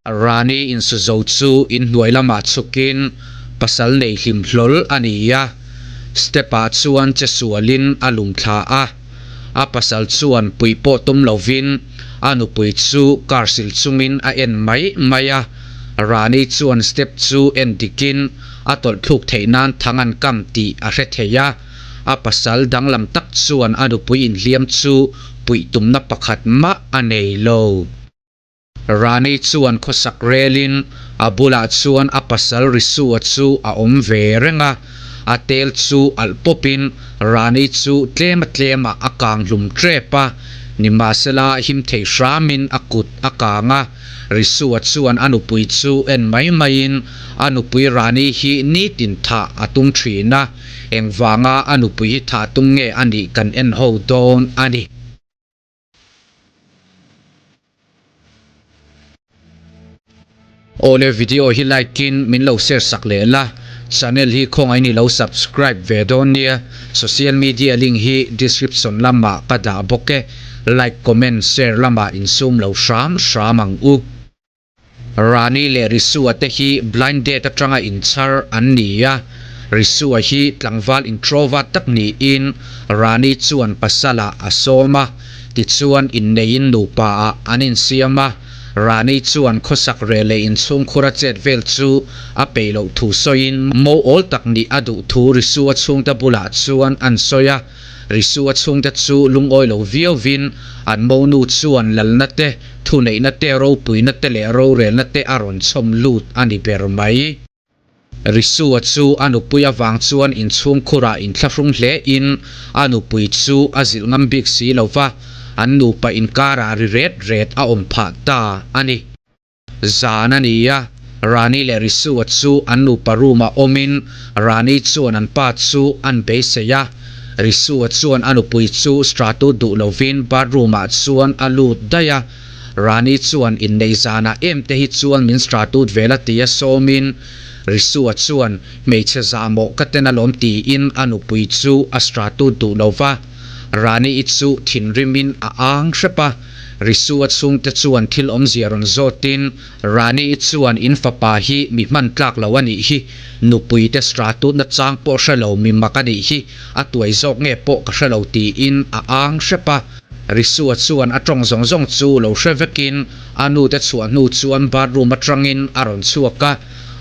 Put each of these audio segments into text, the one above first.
Rani insu zo chu inhnuai lamah chhukin pasal nei hlim hlawl a ni a, step ah chuan che sualin a lum thla a, a pasal chuan puih pawh tum lovin a nupui chu car sil chungin a en mai mai a, Rani chuan step chu en dikin a tawlh thluk theih nan thang an kam tih a hre thei a, a pasal danglam tak chuan a nupui inhliam chu puih tumna pakhat mah a nei lo. Rani chuan khawsak relin a bulah chuan a pasal Risua chu a awm ve reng a, a tel chu alh pawpin Rani chu tlema tlemah a kang hlum tep a, nimahsela him thei hramin a kut a kang a, Risua chuan a nupui chu en mai maiin a nupui Rani hi nitin thah a tum thin a, engvanga a nupui hi thah tum nge a nih kan en ho dawn a ni. Awle video hi like in min lo share sak leh la, channel hi khawngaih in i lo subscribe ve dawn nia, social media link hi description lamah ka dah bawk e, like comment share lamah insum lo hram hram ang u. Rani leh Risua te hi blind date atanga inchhar an ni a, Risua hi tlangval introvert tak niin Rani chuan pasalah a sawm a, tichuan inneiin nupa ah an insiam a, Rani chuan khawsak reh leh inchhungkhura chet vel chu a peih loh thu sawiin mo awl tak nih a duh thu Risua chhungte bulah chuan an sawi a, Risua chhungte chu lungawi lo viauvin an monu chuan lalna te, Thuneihna te, ropuina te leh rorelna te a rawn chhawm lut a ni ber mai. Risua chu a nupui avang chuan inchhungkhurah inthlahrung hle in a nupui chu a zilh ngam bik si lo va, an nupa inkarah ri ret ret a awm phah ta a ni. Zan a ni a, Rani leh Risua chu an nupa room-ah awmin Rani chuan an pa chu an beisei a. Risua chuan a nupui chu Stratu duh lovin bathroom-ah chuan a lut daih a. Rani chuan inneih zanah em te hi chuan min Stratut vel a ti a sawmin Risua chuan hmeichhe zahmawh ka ten alawm tiin a nupui chu a Stratut duh lo va. Rani-i chu thinrimin a ang hrep a. Risua chhungte chuan thil awmzia rawn zawtin Rani-i chuan in fapa hi mi hman tlak lo a nih hi, nupui te stratut na chang pawh hre lo mi mak a nih hi, a tuai zawk nge pawh ka hre lo tiin a ang hrep a. Risua chuan a tawng zawng zawng chu lo hre vekin a nu te chhuah hnu chuan bathroom atangin a rawn chhuak a,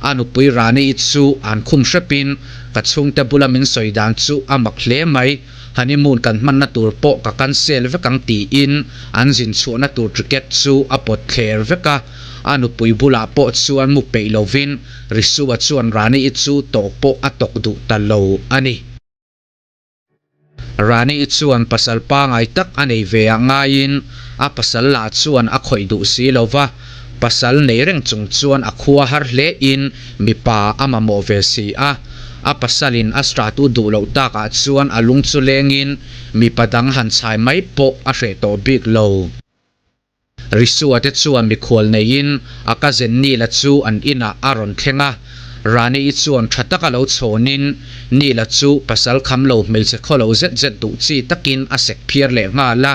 a nupui Rani-i chu an khum hrepin ka chhungte bula min sawi dan chu a mak hle mai, Honeymoon kan hmanna tur pawh ka cancel vek ang tiin an zin chhuahna tur ticket chu a pawt thler vek a, a nupui bulah pawh chuan mu peih lovin Risua chuan Rani-i chu tawh pawh a tawk duh ta lo a ni. Rani-i chuan pasal pangai tak a nei ve ah ngaiin a pasal lah chuan a khawih duh si lo va, pasal nei reng chung chuan a khua har hle in mipa a mamawh ve si a. A pasalin a statu duh loh takah chuan a lung chu lengin mipa dang han chhai mai pawh a hreh tawh bik lo. Risua te chuan mikhual neiin a cousin Neil-a chu an inah a rawn thleng a. Rani-i chuan tha taka lo chhawnin Neil-a chu pasal kham lo hmeichhe khawlo zet zet duh chi takin a sek phiar leh nghal a.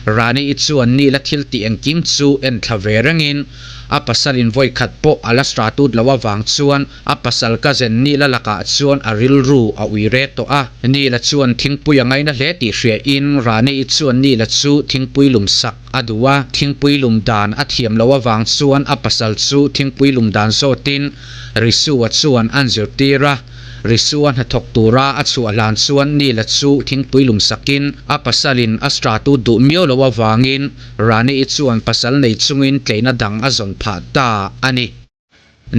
Rani-i chuan Neil-a thil tih engkim chu en thla ve rengin a pasalin vawi khat pawh a la stratut loh avang chuan A pasal cousin Neil-a lakah chuan a rilru a ui re tawh a. Neil-a chuan thingpui a ngaina hle tih hria in Rani-i chuan Neil-a chu thingpui lum sak a duh a. Thingpui lum dan a thiam loh avang chuan a pasal chu thingpui lum dan zawtin Risu-a chuan an zirtir a. Risu-a hnathawk tura a chhuah hlan chuan Neil-a chu thingpui lum sakin a pasalin a stratu duh miau loh avangin Rani-i chuan pasal nei chungin tleina dang a zawn phah ta a ni.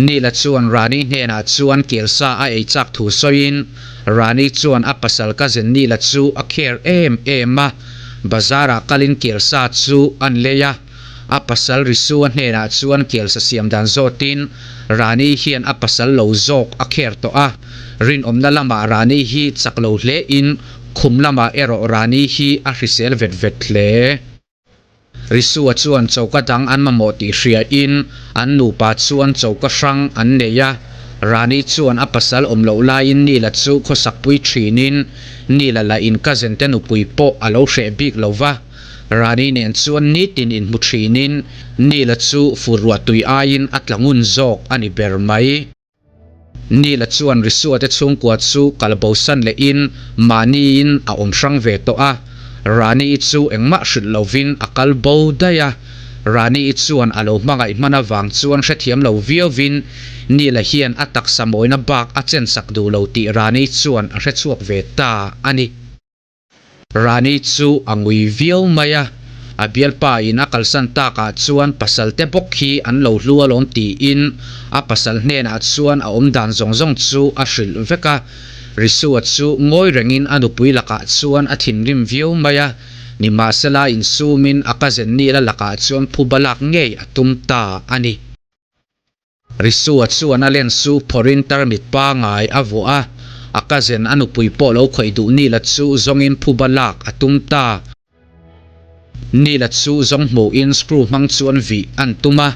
Neil-a chuan Rani hnenah chuan kelsa a ei chak thu sawiin, Rani chuan a pasal cousin Neil-a chu a care em em a, bazar-ah kalin kelsa chu an lei a. A pasal Risu-a hnenah chuan kelsa siam dan zawtin Rani hian a pasal lo zawk a care tawh a. Rinawmna lamah Rani hi chak lo hlein khum lamah erawh Rani hi a hrisel vet vet hle. Risua chuan choka dang an mamawh tih hriain an nupa chuan choka hrang an nei a. Rani chuan a pasal awm loh laiin Neil-a chu khawsakpui thinin Neil-a lah in cousin te nupui pawh a lo hreh bik lo va. Rani nen chuan nitin inhmu thinin Neil-a chu fur ruahtui aiin a tla ngun zawk a ni ber mai. Neil-a chuan Risua te chhungkua chu kal bosan lehin mahniin a awm hrang ve tawh a. Rani-i chu engmah hrilh lovin a kal bo daih a. Rani-i chuan a lo hmangaih hman avang chuan hrethiam lo viauvin Neil-a hian a taksa mawina bak a chensak duh lo tih Rani chuan a hrechhuak ve ta a ni. Rani chu a ngui viau mai a, a bialpa in a kalsan takah chuan pasal te bawk hi an lo hlu alawm tiin a pasal hnenah chuan a awmdan zawng zawng chu a hrilh vek a. Risua chu ngawi rengin a nupui lakah chuan a thinrim viau mai a, nimahsela insumin a cousin Neil-a lakah chuan phuba lak ngei a tum ta a ni. Risua chuan a lens chu phawrhin tarmit pangai a vuah a, a cousin a nupui pawh lo khawih duh Neil-a chu zawngin phuba lak a tum ta. Neil-a chu zawng hmuhin screw hmang chuan vih an tum a.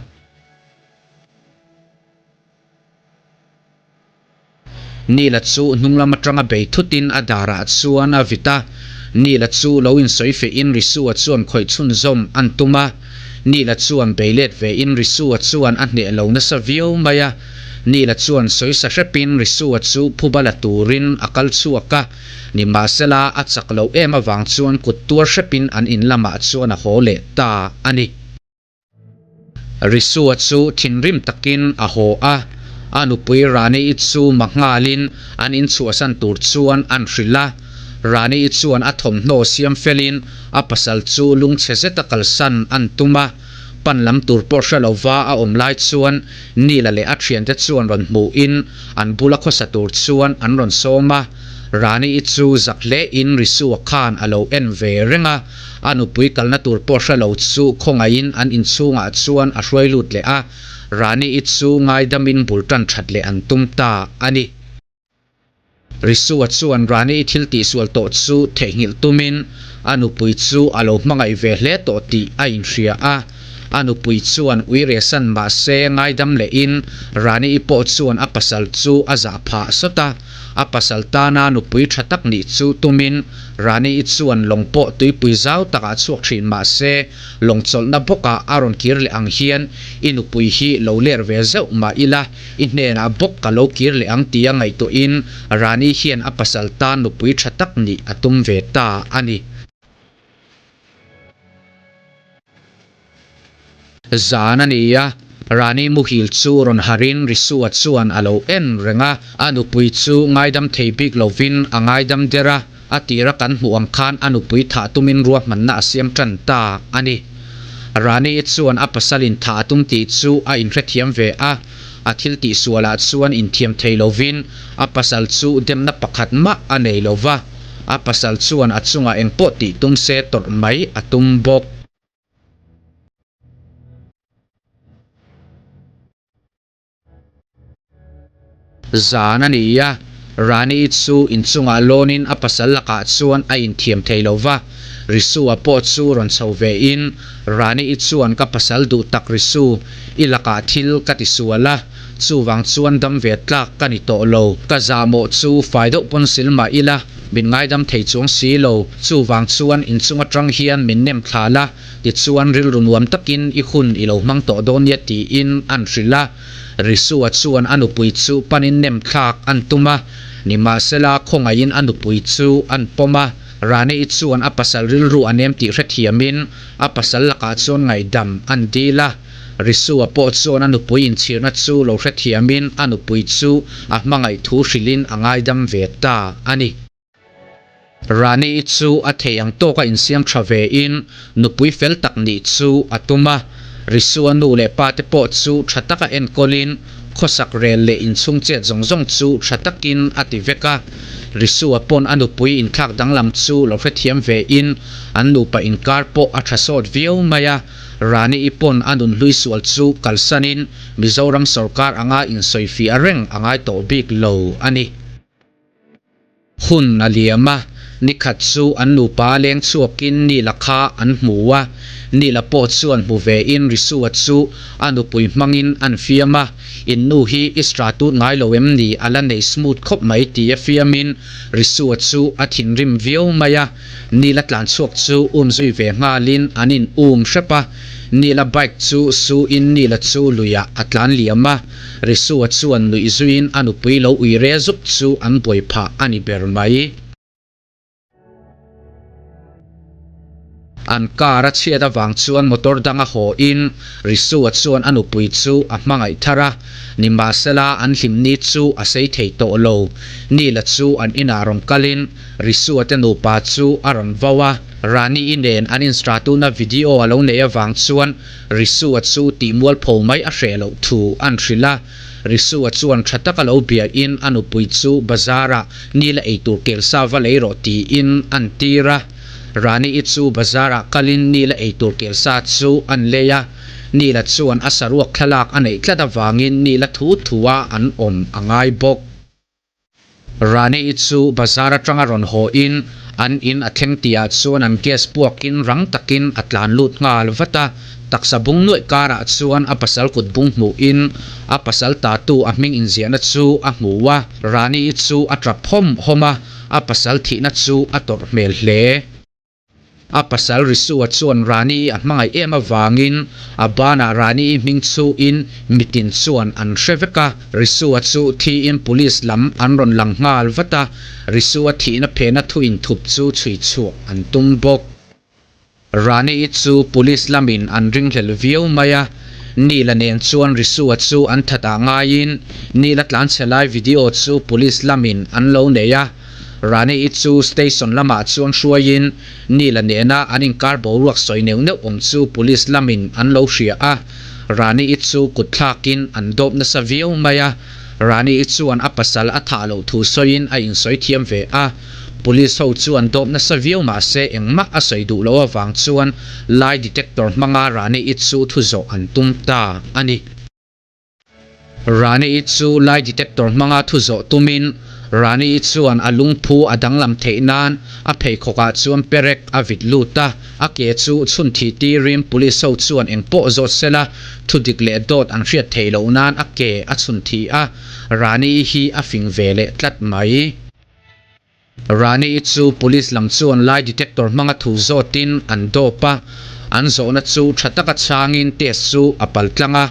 Neil-a chu hnunglam atanga bei thutin a darah chuan a vit a. Neil-a chu lo insawi fehin Risua chuan khawih chhunzawm an tum a. Neil-a chuan bei let vein Risua chuan a hneh lo nasa viau mai a. Neil-a chuan sawi sa hrepin Risua chu phuba la turin a kal chhuak a. Nimahsela a chak loh em avang chuan kut tuar hrepin an in lamah chuan a haw leh ta a ni. Risua chu thinrim takin a haw a, a nupui Rani-i chu ma nghalin an inchhuahsan tur chuan an hrilh a. Rani-i chuan a thawmhnaw siam felin a pasal chu lungchhe zeta kalsan an tum a, pan lam tur pawh hre lova a awm lai chuan Neil-a leh a thiante chuan rawn hmuhin an bula khawsa tur chuan an rawn sawm a. Rani-i chu zak hlein Risua khan a lo en ve reng a. A nupui kalna tur pawh hre lo chu khawngaihin an inchhungah chuan a hruai lut leh a, Rani-i chu ngaidamin bul tan that leh an tum ta a ni. Risua chuan Rani-i thil tihsual tawh chu theihnghilh tumin a nupui chu a lo hmangaih ve hle tawh tih a inhria a. A nupui chuan ui resan mah se ngaidam lehin Rani-i pawh chuan a pasal chu a zah phah sawt a. A pasal tana nupui tha tak nih chu tumin Rani-i chuan lawng pawh tuipui zau takah chhuak thin mah se, lawng chawlhna bawkah a rawn kir leh ang hian i nupui hi lo ler ve zeuh mah ila, i hnenah bawk ka lo kir leh ang tia ngaihtuahin Rani hian a pasal tan nupui tha tak nih a tum ve ta a ni. Zan a ni a, Rani muhil chu rawn harin Risua chuan a lo en reng a, a nupui chu ngaidam thei bik lovin a ngaidam der a, a tira kan hmuh ang khan a nupui thah tumin ruahmanna a siam tan ta a ni. Rani-i chuan a pasalin thah a tum tih chu a inhrethiam ve a, a thil tihsualah chuan inthiam thei lovin a pasal chu demna pakhat mah a nei lo va, a pasal chuan a chungah engpawh tih tum se tawrh mai a tum bawk. Zan a ni a, Rani-i chu inchungah lawnin a pasal lakah chuan a inthiam thei lo va, Risu-a pawh chu rawn chho vein, Rani-i chuan ka pasal duh tak Risu, i lakah thil ka ti sual a, chuvang chuan dam ve tlak ka ni tawh lo, ka zahmawh chu fai deuh pawn sil mah ila, Min ngaidam thei chuang si lo, chuvang chuan inchung atang hian min nem thla la, tichuan rilru nuam takin i hun i lo hmang tawh dawn nia tiin an hrilh a. Risua chuan a nupui chu panin nem thlak an tum a, nimahsela khawngaihin a nupui chu an pawm a. Rani-i chuan a pasal rilru a nem tih hrethiamin a pasal lakah chuan ngaihdam an dil a. Risua pawh chuan a nupui inchhirna chu lo hrethiamin a nupui chu a hmangaih thu hrilhin a ngaidam ve ta a ni. Rani-i chu a thei ang tawka insiam tha vein nupui fel tak nih chu a tum a. Risua nu leh pa te pawh chu tha taka enkawlin khawsak rel leh inchhung chet zawng zawng chu tha takin a ti vek a. Risua pawn a nupui inthlak danglam chu lo hrethiam vein an nupa inkar pawh a tha sawt viau mai a. Rani-i pawn a nun hlui sual chu kalsanin Mizoram sawrkar anga insawifiah reng a ngai tawh bik lo a ni. Hun a liam a, nikhat chu an nupa leng chhuakin Neil-a kha an hmu a. Neil-a pawh chuan hmu vein Risu-a chu a nupui hmangin an fiam a, In nu hi i stratut ngai lo em ni? A la nei smooth khawp mai tia fiamin Risu-a chu a thinrim viau mai a. Neil-a tlan chhuak chu um zui ve nghalin an in um hrep a. Neil-a bike chu su in Neil-a chu luiah a tlan liam a. Risu-a chuan nuih zuiin a nupui lo ui re zuk chu an buai phah a ni ber mai. An car a chhiat avang chuan motor danga haw in Risu-a chuan a nupui chu a hmangaih thar a, nimahsela an hlimni chu a sei thei tawh lo. Neil-a chu an inah rawn kalin Risu-a te nupa chu a rawn vau a, Rani-i nen an instratuna video a lo neih avang chuan Risu-a chu tih mualpho mai a hreh loh thu an hrilh a. Risu-a chuan tha taka lo biain a nupui chu bazar-ah Nila eitur kelsa va lei rawh tiin an tir a. Rani-i chu bazar-ah kalin Nila eitur kelsa chu an lei a. Nila chuan a saruak thlalak a neih tlat avangin Nila thu thua an awm a ngai bawk. Rani-i chu bazar atanga rawn haw in an in a thleng tih ah chuan an gas puak in rang takin a tlan lut nghal vat a, taksa bung nuaih karah chuan a pasal kut bung hmuh in a pasal tatu a hming inziahna chu a hmu a, Rani-i chu a tap hawm hawm a, a pasal thihna chu a tawrh hmel hle. A pasal Risua chuan Rani-i a hmangaih em avangin a banah Rani-i hming chhuin mitin chuan an hre vek a. Risua chu thiin police lam an rawn lang nghal vat a, Risua thihna phena thu inthup chu chhui chhuah an tum bawk. Rani-i chu police lamin an ringhlel viau mai a, Neil-a nen chuan Risua chu an that ah ngaiin Neil-a tlanchhe lai video chu police lamin an lo nei a. Rani-i chu station lamah chuan hruaiin Neil-a nena an inkar boruak sawi neuh neuh awm chu police lamin an lo hria a. Rani-i chu kut thlakin an dawp nasa viau mai a. Rani-i chuan a pasal a thah loh thu sawiin a insawi thiam ve a. Police ho chuan dawp nasa viau mah se engmah a sawi duh loh avang chuan lie detector hmanga Rani-i chu thu zawh an tum ta a ni. Rani-i chu lie detector hmanga thu zawh tumin Rani-i chuan a lungphu a danglam theih nan a pheikhawkah chuan perek a vit lut a, a ke chu chhun thih tirin police ho chuan engpawh zawt sela thu dik leh dawt an hriat theih loh nan a ke a chhun thih a, Rani-i hi a fing ve leh tlat mai. Rani-i chu police lam chuan lie detector hmanga thu zawtin an dawp a, an zawhna chu tha taka chhangin test chu a pal tlang a.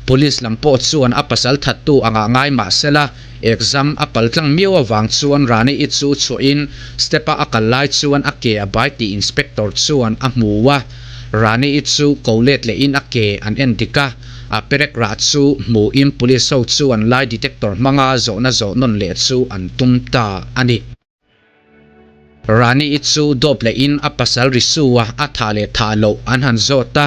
Police lam pawh chuan a pasal thattu angah ngai mah sela, exam a pal tlang miau avang chuan Rani-i chu chhuahin step-a a kal lai chuan a ke a bai tih inspector chuan a hmu a. Rani-i chu ko let lehin a ke an en dik a. A perek rah chu hmuhin police ho chuan lie detector hmanga zawhna zawh nawn leh chu an tum ta a ni. Rani-i chu dawp lehin a pasal Risu-a a thah leh thah loh an han zawt a,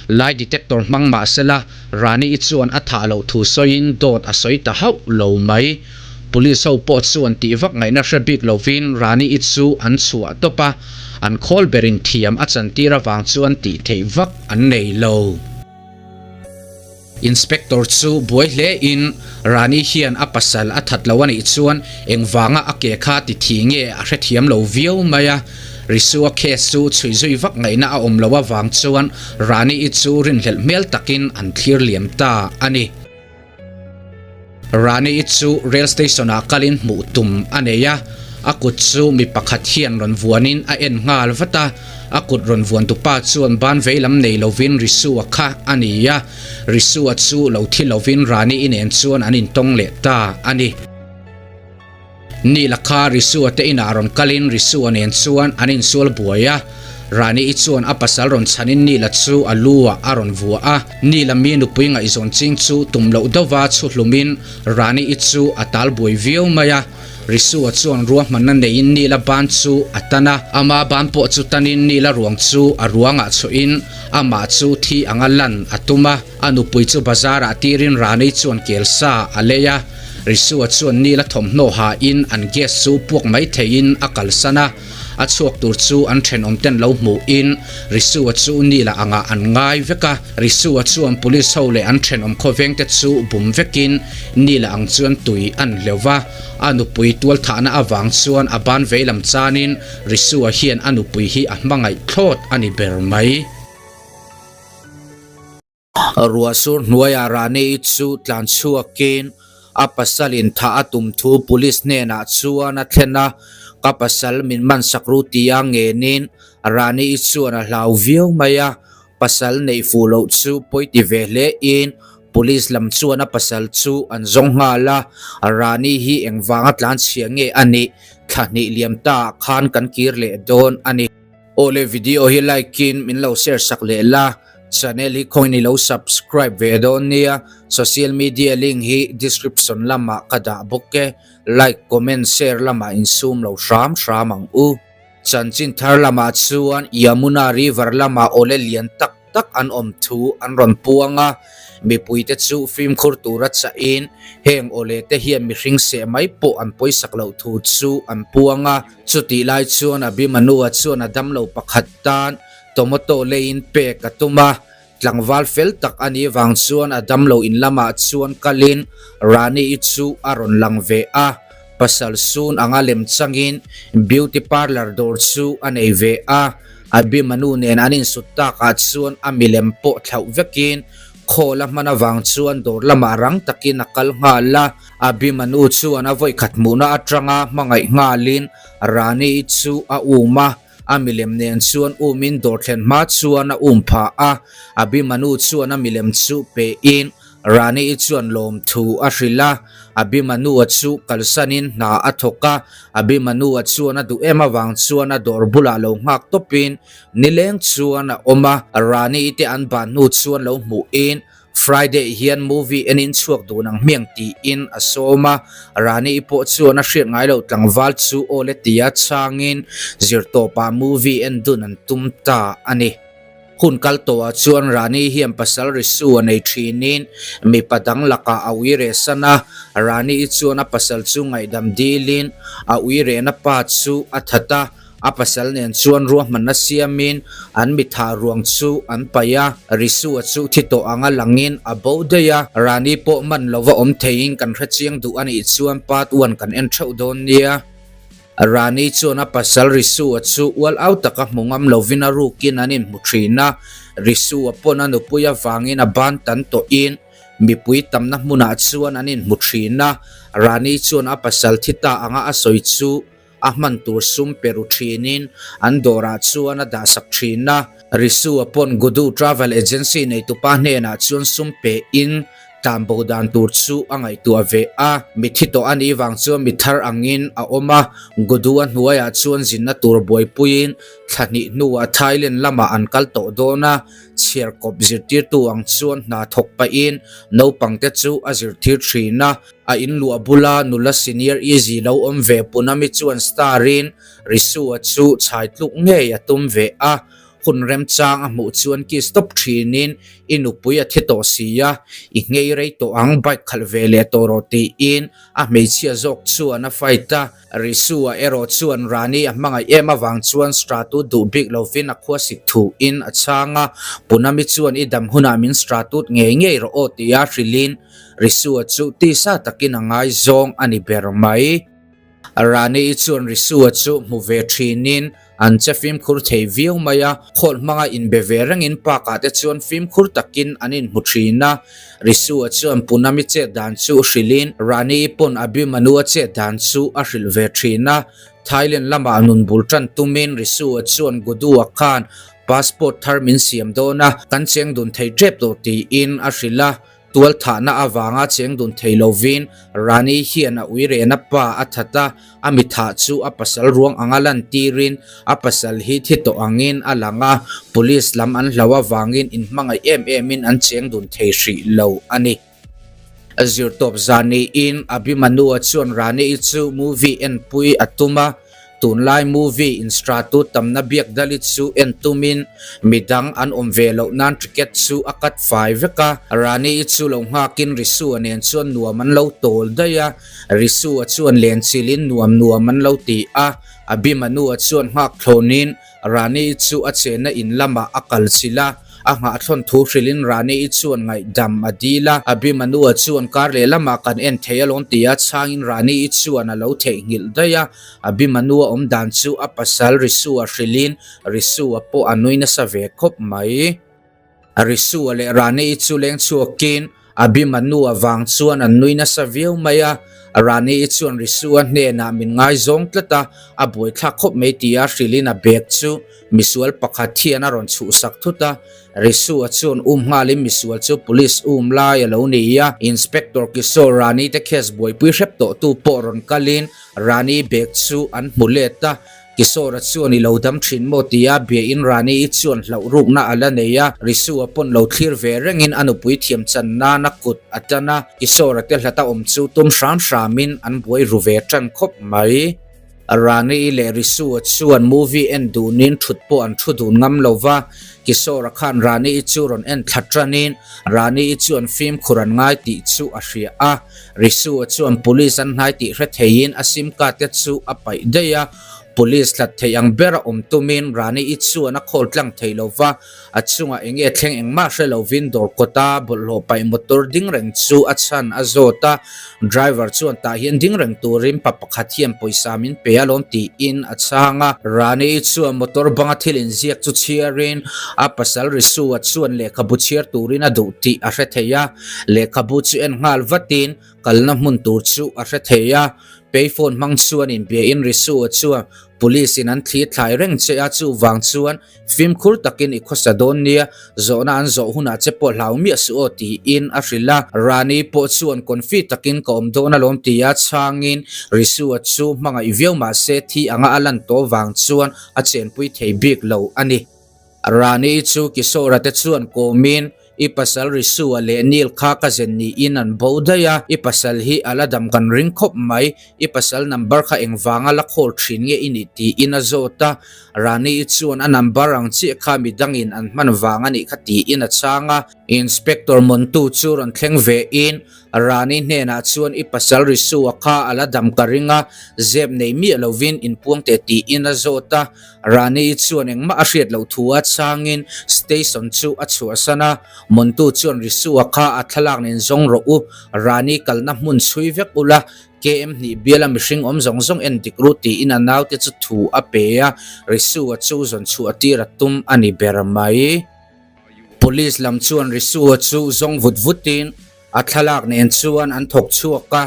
lie detector hmang mah sela Rani-i chuan a thah loh thu sawiin dawt a sawi ta hauh lo mai. Police ho pawh chuan tih vak ngaihna hre bik lovin Rani-i chu an chhuah tawp a, an khawl berin thiam a chantir avang chuan tih theih vak an nei lo. Inspector chu buai hle in Rani hian a pasal a that lo a nih chuan engvanga a ke kha ti thi nge a hrethiam lo viau mai a. Risua case chu chhui zui vak ngaihna a awm lo avang chuan Rani-i chu rinhlelh hmel takin an thlir liam ta a ni. Rani-i chu rail station ah kalin hmuh tum a nei a, a kut chu mi pakhat hian rawn vuanin a en nghal vat a, a kut rawn vuan tupa chuan ban veilam nei lovin Risua kha a ni a, Risua chu lo thi lovin Rani-i nen chuan an intawng leh ta a ni. Nila kha Risua te inah rawn kalin Risua nen chuan an insual buai a. Rani-i chuan a pasal rawn chhanin Nila chu a lu ah a rawn vua a. Nila mi nupui ngaihzawn ching chu tum loh deuha chhu hlumin Rani-i chu a tal buai viau mai a. Risua chuan ruahmanna neiin Nila ban chu a tan a. Ama ban pawh chu tanin Nila ruang chu a ruangah chhuahin amah chu thi anga lan a tum a. A nupui chu bazar ah tirin Rani chuan kel sa a lei a. Risua chuan Nila thawmhnaw hain an gas chu puak mai theiin a kalsan a, a chhuak tur chu an thenawm ten lo hmuhin Risua chu Nila angah an ngai vek a. Risua chuan police ho leh an thenawm khawvengte chu bum vekin Nila ang chuan tui an hleuh va, a nupui tualthahna avang chuan a ban veilam chanin Risua hian a nupui hi a hmangaih thlawt a ni ber mai. Ruah sur hnuaiah Rani-i chu tlan chhuakin a pasalin thah a tum thu police hnenah chuan a thlen a, Ka pasal min mansak ru tia ngenin Rani-i chuan a hlau viau mai a, pasal neih fuh loh chu pawi ti ve hle in police lam chuan a pasal chu an zawng nghal a, Rani hi engvanga tlanchhia nge a nih thla hnih liam ta ah khan kan kir leh dawn a ni. Awle video hi like in min lo share sak leh la, channel hi khawiin i lo subscribe ve dawn nia, social media link hi description lamah ka dah bawk e, like comment share lamah insum lo hram hram ang u. Chanchin thar lamah chuan Yamuna River lamah awle lian tak tak an awm thu an rawn puang a, mipuite chu fimkhur tura chahin heng awle te hian mihring seh mai pawh an pawisak loh thu chu an puang a. Chutih lai chuan Abhimanua chuan a damlo pakhat tan tomato leiin pek a tum a, tlangval fel tak a nih vang chuan a damlo in lamah chuan kalin Rani-i chu a rawn lang ve a, pasal sun anga lem changin beauty parlour dawr chu a nei ve a, Abhimanyu nen an insut takah chuan a milem pawh thlauh vekin khawl a hman avang chuan dawr lamah rang takin a kal nghal a, Abhimanyu chuan a vawikhat hmuhna atanga hmangaih nghalin Rani-i chu a um a. A milem nen chuan umin dawr thlen hma chuan a um phah a, Abhimanyu chuan a milem chu pehin Rani-i chuan lawmthu a hrilh a, Abhimanyu-a chu kalsanin hna a thawk a, Abhimanyu-a chuan a duh em avang chuan a dawr bulah lo nghak tawpin nileng chuan a awm a, Rani-i te an ban hnu chuan lo hmuhin Friday hian movie enin chhuak dun ang hmiang tiin a sawm a, Rani-i pawh chuan a hriat ngai loh tlangval chu aw le tia changin zirtawpah movie en dun an tum ta a ni. Hun kal tawhah chuan Rani hian pasal Risu a nei thinin mipa dang lakah a ui reh san a, Rani-i chuan a pasal chu ngaihdam dilin a ui rehna pa chu a that a, A pasal nen chuan ruahmanna siamin an mitha ruang chu an paih a, Risua chu thi tawh anga langin a bo daih a, Rani pawh man lova awm theiin kan hrechiang duh a nih chuan part one kan en theuh dawn nia. Rani chuan a pasal Risua chu ual au taka hmu ngam lovin a rukin an inhmu thin a, Risua pawn a nupui avangin a ban tan tawhin mipui tamna hmunah chuan an inhmu thin a, Rani chuan a pasal thi ta anga a sawi chu A hman tur sum pe ru thinin an dawrah chuan a dahsak thin a. Risu-a pawn Gudu Travel Agency neitupa hnenah chuan sum pe in tlanbo dan tur chu a ngaihtuah ve a. Mithi tawh a nih vang chuan mi thar angin a awm a. Gudu-a hnuaiah chuan zinna tur buaipuiin thla hnih hnuah Thailand lamah an kal tawh dawn a. Chhiarkawp zirtirtu ang chuan hna thawk pahin naupangte chu a zirtir thin a. A in luah bula nula senior easy lo awm ve Punami chuan star in Risua chu chhai tluk ngei a tum ve a, hun remchang a hmuh chuan kiss tawp thin in i nupui a thi tawh si a, i nghei rei tawh ang bike khalh ve leh tawh rawh tiin a hmeichhia zawk chuan a fight a. Risua erawh chuan Rani a hmangaih em avang chuan Stratut duh bik lovin a khua sik thu in a chhang a, Punami chuan i dam hunah min Stratut ngei ngei rawh aw tia hrilhin Risua chu tisa takin a ngaizawng a ni ber mai. Rani-i chuan Risua chu hmu ve thinin an che fimkhur thei viau mai a, khawl hmanga inbe ve rengin park-ah te chuan fimkhur takin an inhmu thin a. Risua chuan Punami chet dan chu hrilhin Rani-i pawn Abhimanyu-a chet dan chu a hrilh ve thin a. Thailand lamah nun bul tan tumin Risua chuan Gudu-a khan passport thar min siam dawn a, kan cheng dun thei tep tawh tiin a hrilh a. Tualthahna avanga cheng dun thei lovin Rani hian a uirehna pa a that a, a mithah chu a pasal ruang anga lantirin a pasal hi thi tawh angin a lang a, police lam an hlau avangin inhmangaih em emin an cheng dun thei hrih lo a ni. Zirtawp zan niin Abhimanyu-a chuan Rani-i chu movie enpui a tum a, Tunlai movie instratu tamna biak Dalit chu en tumin midang an awm ve loh nan ticket chu a cut fai vek a. Rani-i chu lo nghakin Risu-a nen chuan nuam an lo tawl daih a, Risu-a chuan len chilin nuam nuam an lo ti a. Abhimanyu-a chuan nghak thlawnin Rani-i chu a chenna in lamah a kal chilh a. A nghah thlawn thu hrilhin Rani-i chuan ngaihdam a dil a, Abhimanyu-a chuan kar leh lamah kan en thei alawm tia chhangin Rani-i chuan a lo theihnghilh daih a. Abhimanyu-a awm dan chu a pasal Risu-a hrilhin Risu-a pawh a nui nasa ve khawp mai. Risua leh Rani-i chu leng chhuakin Abhimanyu avang chuan an nui nasa viau mai a. Rani-i chuan Risua hnenah min ngaizawng tlat a, a buaithlak khawp mai tia hrilhin a bag chu misual pakhat hian a rawn chhuhsak thut a. Risua chuan um nghalin misual chu police um lai a lo ni a. Inspector Kishore Rani te case buaipui hrep tawhtu pawh rawn kalin Rani bag chu an hmu let a. Kishore-a chuan i lo dam thin maw tia biain Rani-i chuan hlauh rukna a la nei a, Risu-a pawn lo thlir ve rengin a nupui thiam chan nana kut a tan a, Kishore-a te hlata awm chu tum hram hramin an buai ru ve tan khawp mai. Rani-i leh Risu-a chuan movie en dunin thut pawh an thu dun ngam lo va, Kishore-a khan Rani-i chu rawn en thla tanin Rani-i chuan fimkhur an ngai tih chu a hria a. Risua chuan police an hnai tih hre theiin a sim card te chu a paih daih a, police hlat theih ang bera awm tumin Rani-i chuan a call tlang thei lo va, a chungah eng nge thleng engmah hre lovin dawr kawta bawlhhlawh paih motor ding reng chu a chhan a zawt a, driver chuan tah hian ding reng turin pa pakhat hian pawisa min pe alawm tiin a chhang a. Rani-i chuan motor banga thil inziak chu chhiarin a pasal Risua chuan lehkhabu chhiar turin a duh tih a hre thei a. Lehkhabu chu en nghal vatin kalna hmun tur chu a hre thei a, payphone hmang chuan inbiain Risua chuan Police in an thli thlai reng che a, chuvang chuan fimkhur takin i khawsa dawn nia, zawhna an zawh hunah che pawh hlau miah suh aw tiin a hrilh a. Rani pawh chuan confi takin ka awm dawn alawm tia chhangin Risua chu hmangaih viau mahse thi anga a lan tawh vang chuan a chenpui thei bik lo a ni. Rani chu Kishore-a te chuan kawmin, I pasal Risua leh Neil kha ka zen niin an bo daih a, i pasal hi a la dam kan ring khawp mai, i pasal number kha engvanga la call thin nge i nih tiin a zawt a. Rani-i chuan a number ang chiah kha midangin an hman vang a nih kha tiin a chhang a. Inspector Montu chu rawn thleng ve in, Rani hnenah chuan i pasal Risua kha a la dam ka ring a, zep nei miah lovin inpuang teh tiin a zawt a. Rani chuan engmah a hriat loh thu a chhangin station chu a chhuahsan a, Montu chuan Risua kha a thlalak nen zawng rawh u, Rani kalna hmun chhui vek ula, KM hnih biala mihring awm zawng zawng en dik ru tiin a naute chu thu a pe a, Risua chu zawn chhuah tir a tum a ni ber mai. Police lam chuan Risua chu zawng vut vutin a thlalak nen chuan an thawk chhuak a,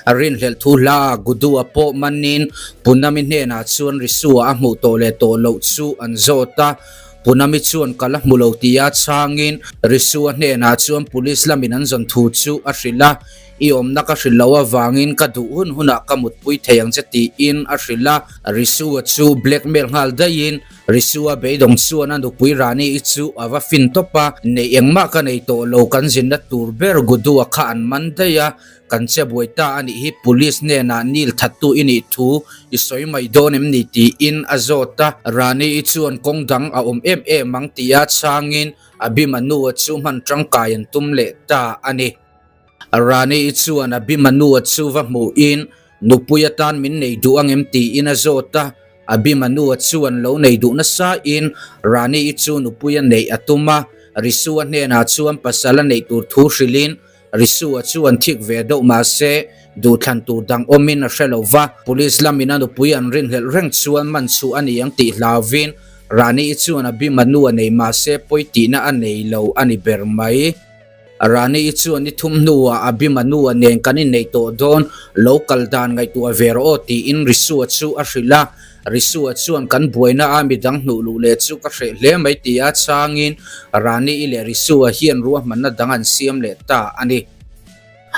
a rinhlelh thu hla a Gudua pawh manin Punami hnenah chuan Risua a hmuh tawh leh tawh loh chu an zawt a, Punami chuan ka la hmu lo tia chhangin Risua hnenah chuan police lamin an zawn thu chu a hrilh a, I awmna ka hrilh loh avangin ka duh hun hunah ka mutpui thei ang che tiin a hrilh a, Risua chu blackmail nghal daihin Risua beidawng chuan a nupui Rani i chu a va fin tawp a, neih engmah ka nei tawh lo, kan zinna tur ber Gudua kha an man daih a, kan che buai ta a nih hi, police hnenah Neil thattu i nih thu i sawi mai dawn em ni tiin a zawt a, Rani i chuan kawng dang a awm em em ang tia chhangin Abhimanua chu hman tangkai an tum leh ta a ni. Rani i chuan Abhimanua chu va hmuhin nupui atan min nei duh angem tiin a zawt a, Abhimanua chuan lo nei duh nasain Rani i chu nupui a neih a tum a, Risua hnenah chuan pasal a neih tur thu hrilhin Risua chuan thik ve deuh mahse duhthlan tur dang awmin a hre lo va, Police lamin a nupui an rinhlelh reng chuan man chhuah a ni ang tih hlauvin Rani i chuan Abhimanua nei mahse pawi tihna a nei lo a ni ber mai. Rani i chuan ni thum hnuah Abhimanua nen kan innei tawh dawn, lo kal dan ngaihtuah ve rawh aw tiin Risua chu a hrilh a. Risua chuan kan buaina a midang hnuh luh leh chu ka hreh hle mai tia chhangin Rani i leh Risua hian ruahmanna dang an siam leh ta a ni.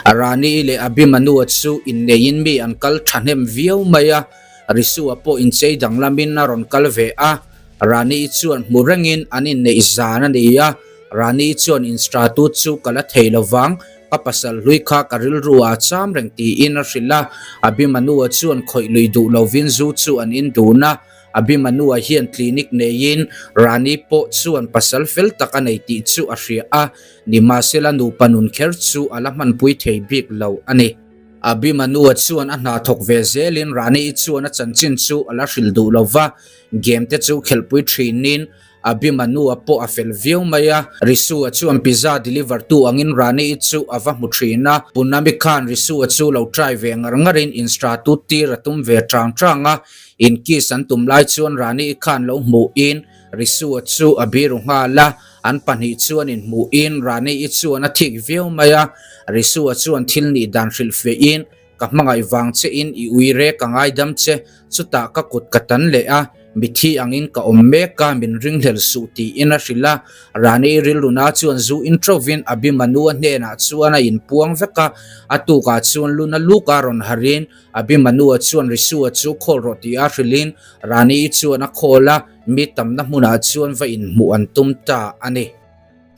Rani i leh Abhimanua chu inneiin mi an kal thahnem viau mai a, Risua pawh inchei danglamin a rawn kal ve a. Rani i chuan hmu rengin an inneih zan a ni a. Rani chuan instratut chu ka la thei lo vang, ka pasal hlui kha ka rilru ah a cham reng tiin a hrilh a. Abhimanua chuan khawih lui duh lovin zu chu an in dun a. Abhimanua hian clinic neiin Rani pawh chuan pasal fel tak a nei tih chu a hria a, nimahsela nupa nun kher chu a la hmanpui thei bik lo a ni. Abhimanua chuan a hna thawk ve zelin Rani-i chuan a chanchin chu a la hrilh duh lo va, game te chu khelhpui thinin Abhimanua pawh a fel viau mai a, Risua chuan pizza deliver tu angin Rani-i chu a va hmu thin a, Punami khan Risua chu lo try ve ngar ngarin insta tut tir a tum ve chang chang a, in kiss an tum lai chuan Rani-i khan lo hmuhin Risua chu a biru nghal a. An pahnih chuan inhmuhin Rani-i chuan a thik viau mai a, Risu-a chuan thil nih dan hrilhfiahin, Ka hmangaih vang che in i ui rek a ngaidam che, chutah ka kut ka tan leh a, mithi angin ka awm mek a, min ringhlel suh tiin a hrilh a. Rani-i rilruna chuan zu introvin Abhimanyu-a hnenah chuan a inpuang vek a, a tukah chuan luna luka rawn harhin Abhimanyu-a chuan Risu-a chu khawl rawh tih a hrilhin Rani-i chuan a khawl a, Mi tamna hmunah chuan va inhmuh an tum ta a ni.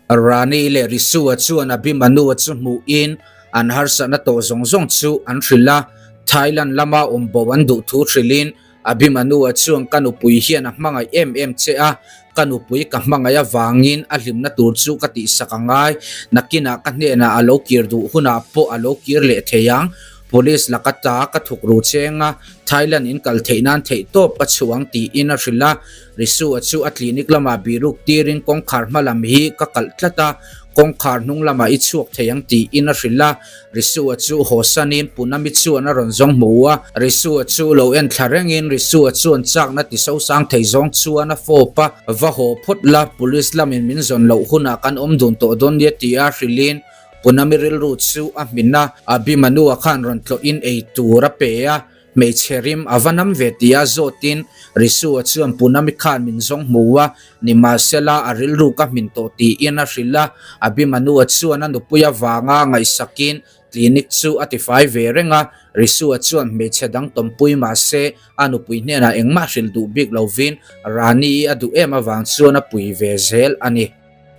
Rani leh Risua chuan Abhimanua chu hmuhin an harsatna tawh zawng zawng chu an hrilh a. Thailand lama awm bo an duh thu hrilhin Abhimanua chuan ka nupui hian a hmangaih em em che a, ka nupui ka hmangaih avangin a hlimna tur chu ka tihsak a ngai. Nakinah ka hnenah a lo kir duh hunah pawh a lo kir leh thei ang. Police laka ta ka thuk ru cheng a, Thailand in kal theih nan theih tawp ka chhuh ang tiin a hrilh a. Risu-a chu a clinic lamah biruk tirin kawngkhar hma lam hi ka kalh tlat a, kawngkhar hnung lamah i chhuak thei ang tiin a hrilh a. Risu-a chu haw sanin Punami chuan a rawn zawng hmu a, Risu-a chu lo en thla rengin Risu-a chuan chakna ti sosang thei zawng chuan a fawp a, Va haw phawt la, police lamin min zawn loh hunah kan awm dun tawh dawn nia tia hrilhin Punami rilru chu a hmin a, Abhimanua khan rawn tlawhin ei tur a pe a, hmeichhe rim a va nam ve tia zawtin Risua chuan Punami khan min zawng hmu a, nimahsela a rilru ka hmin tawh tiin a hrilh a, Abhimanua chuan a nupui avanga ngaihsakin clinic chu a tifai ve reng a, Risua chuan hmeichhe dang tawmpui mahse a nupui hnenah engmah hrilh duh bik lovin Rani-i a duh em avang chuan a pui ve zel a ni.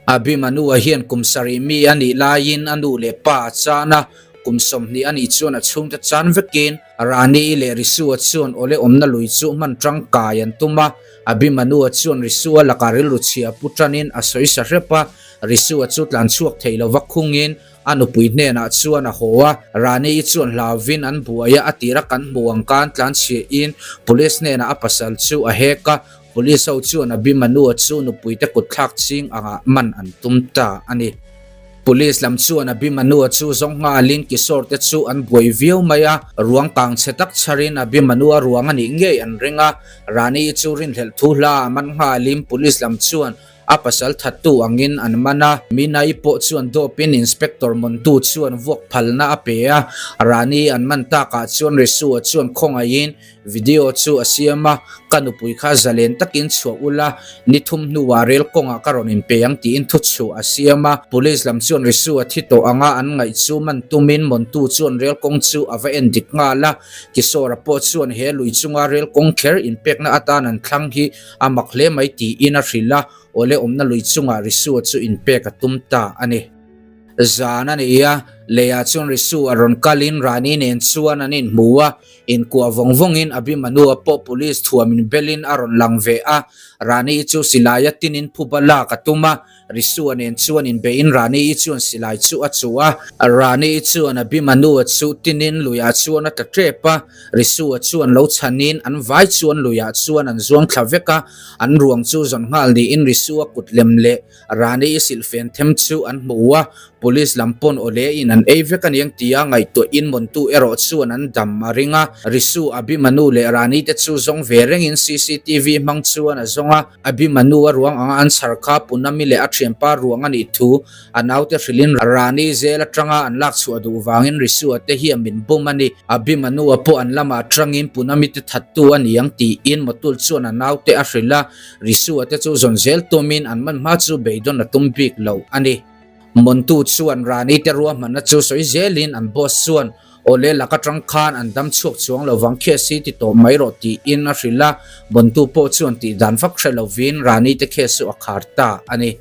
Abhimanua hian kum sarih mi a nih laiin a nu leh pa a chan a, kum 20 a nih chuan a chhungte chan vekin Rani-i leh Risua chuan awle awmna lui chu hman tangkai an tum a. Abhimanua chuan Risua lakah rilru chhia pu tanin a sawi sa hrep a, Risua chu tlan chhuak thei lova khungin a nupui hnenah chuan a haw a. Rani-i chuan hlauvin an buai a, a tira kan hmuh ang khan tlan chhiahin police hnenah a pasal chu a hek a, Police ho chuan Abhimanua chu nupuite kutthlak ching angah man an tum ta a ni. Police lam chuan Abhimanua chu zawng nghalin Kishore te chu an buai viau mai a, ruang kang chhe tak chharin Abhimanua ruang a nih ngei an ring a. Rani-i chu rinhlelh thu hla a man nghalin Police lam chuan a pasal thattu angin an man a. Mina-i pawh chuan dawpin Inspector Montu chuan vuak phalna a pe a, Rani-i an man takah chuan Risua chuan khawngaihin Video chu a siam a, ka nupui kha zalen takin chhuah ula, ni thum hnuah rel kawngah ka rawn inpe ang tiin thu chhuah a siam a. Police lam chuan Risu a thi tawh anga an ngaih chu man tumin Montu chuan rel kawng chu a va en dik nghal a. Kishore-a pawh chuan he lui chunga rel kawng kher inpekna atan an thlang hi a mak hle mai tiin a hrilh a, awle awmna lui chungah Risu-a chu inpek a tum ta a ni. Zan a ni a, leiah chuan Risu a rawn kalin Rani nen chuan an inhmu a, Inkuah vawng vawngin Abhimanua pawh police thuamin belin a rawn lang ve a, Rani-i chu silai a tinin phuba lak a tum a, Risua nen chuan inbeihin Rani-i chuan silai chu a chuh a. Rani-i chuan Abhimanua chu tinin luiah chuan a tla tep a, Risua chuan lo chhanin an vai chuan luiah chuan an zuang thla vek a, an ruang chu zawn nghal niin Risua kut lem leh Rani i silhfen them chu an hmu a, police lam pawn awle in an ei vek aniang tia ngaihtuahin Montu erawh chuan an dam a ring a. Risu, Abhimanu leh Rani te chu zawng ve rengin cctv hmang chuan a zawng a, Abhimanu a ruang anga an chhar kha Punami leh a thianpa ruang a nih thu a naute hrilhin Rani zel atanga an lak chhuah duh vangin Risu a te hian min bum a ni. Abhimanu a pawh an lamah atangin Punami te thattu a niang tiin Motul chuan a naute a hrilh a. Risua te chu zawn zel tumin an man hma chu beidawn a tum bik lo a ni. Montu chuan Rani te ruahmanna chu sawi zelin an boss chuan awle lak atang khan an dam chhuak chuang lo vang case hi ti tawh mai rawh tiin a hrilh a, Montu pawh chuan tih dan vak hre lovin Rani te case chu a khar ta a ni.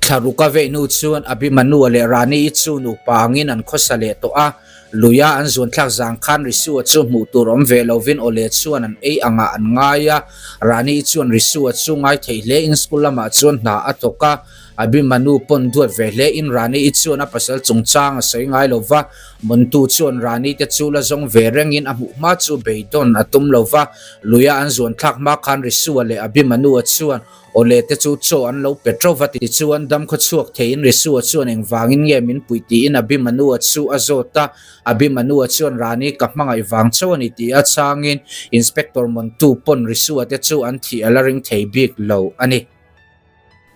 Thlaruk a vei hnu chuan Abhimanua leh Rani-i chu nupa angin an khawsa leh tawh a, Luia an zuan thlak zang khan Risua chu hmuh tur awm ve lovin awle chuan an ei angah an ngai a. Rani chuan Risua chu ngai thei hle in school lamah chuan hna a thawk a. Abhimanu pawn duat ve hle in Rani chuan a pasal chungchang a sawi ngai lova. Montu chuan Rani te chu la zawng ve reng in a hmuh hma chu beidawn a tum lova. Luia an zuan thlak hma khan Risua leh Abhimanua chuan Awle te chu chaw an lo pe teuh va tichuan dam khaw chhuak theiin Risua chuan engvangin nge min puih tiin Abhimanua chu a zawt a, Abhimanua chuan Rani ka hmangaih vang chauh a ni tih a chhangin Inspector Montu pawn Risua te chu an thih a la ring thei bik lo a ni.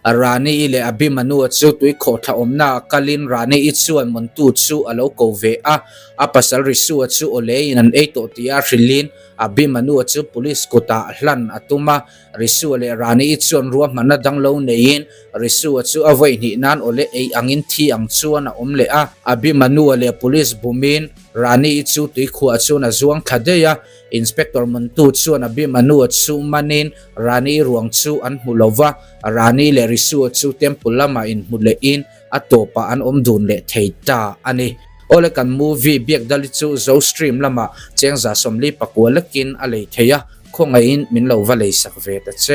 Rani-i leh Abhimanyu-a chu tuikhawhthla awmnaah kalin Rani-i chuan Montu chu a lo ko ve a. A pasal Rishu-a chu awleiin an ei tawh tia hrilhin Abhimanyu-a chu police kutah hlan a tum a. Rishu-a leh Rani-i chuan ruahmanna dang lo neiin Rishu-a chu a vawi hnih nan awle ei angin thi ang chuan a awm leh a. Abhimanyu-a leh police bumin Rani-i chu tuikhuah chuan a zuang thla daih a. Inspector Montu chuan Abhimanyu-a chu manin Rani ruang chu an hmu lo va, Rani leh Rishu-a chu temple lamah inhmu lehin a tawpah an awm dun leh thei ta a ni. Awle kan movie Biakdali chu Zo Stream lamah chengza 44 lekin a lei thei a, khawngaihin min lo va leisak ve ta che.